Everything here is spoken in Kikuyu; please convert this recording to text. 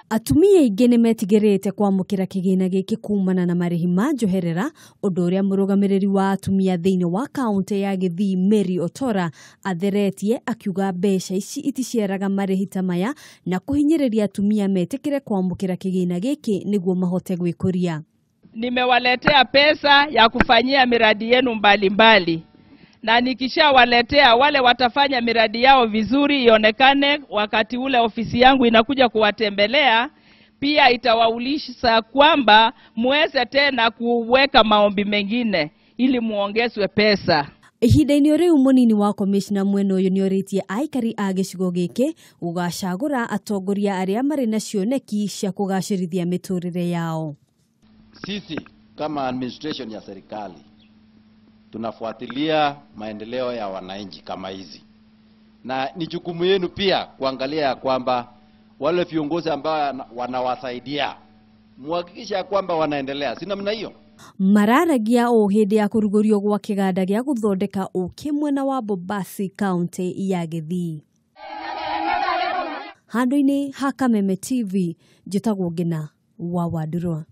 Atumia aingĩ nĩ metigĩrĩte kwamũkĩra kĩgĩna gĩkĩ kumana na marĩhi ma njoherera, ũndũ ũrĩa mũrũgamĩrĩri wa atumia thĩinĩ wa kaũntĩ ya Gĩthii Mary Otora atheretie akiuga mbeca ici iticiaraga marĩhi ta maya na kũhinyĩrĩria atumia metĩkĩre kwamũkĩra kĩgĩna gĩkĩ nĩguo mahote gwĩkũria. Nimewaletea pesa ya kufanyia miradi yenu mbalimbali, na nikishawaletea wale watafanya miradi yao vizuri ionekane wakati ule ofisi yangu inakuja kuwatembelea, pia itawaulisha kwamba muweze tena kuweka maombi mengine ili muongezwe pesa. Ihinda-inĩ rĩu mũnini wa komishna mwena ũyũ nĩorĩtie aikari a gĩcigo gĩkĩ gũgacagũra atongoria arĩa marĩ na cioneki cia kũgacĩrithia mĩtũrĩre yao. Sisi kama administration ya serikali tunafuatilia maendeleo ya wananchi kama hizi, na ni jukumu yenu pia kuangalia ya kwamba wale viongozi ambao wanawasaidia muhakikisha ya kwamba wanaendelea, si namna hiyo? Mararagia o hĩndĩ ya kũrugũrio gwa kĩganda gĩa gũthondeka ũkĩ mwena wa Bobasi kaũntĩ ya Gĩthii. Handũ-inĩ ha Kameme TV, njĩtagwo Ngina wa Wandurwa.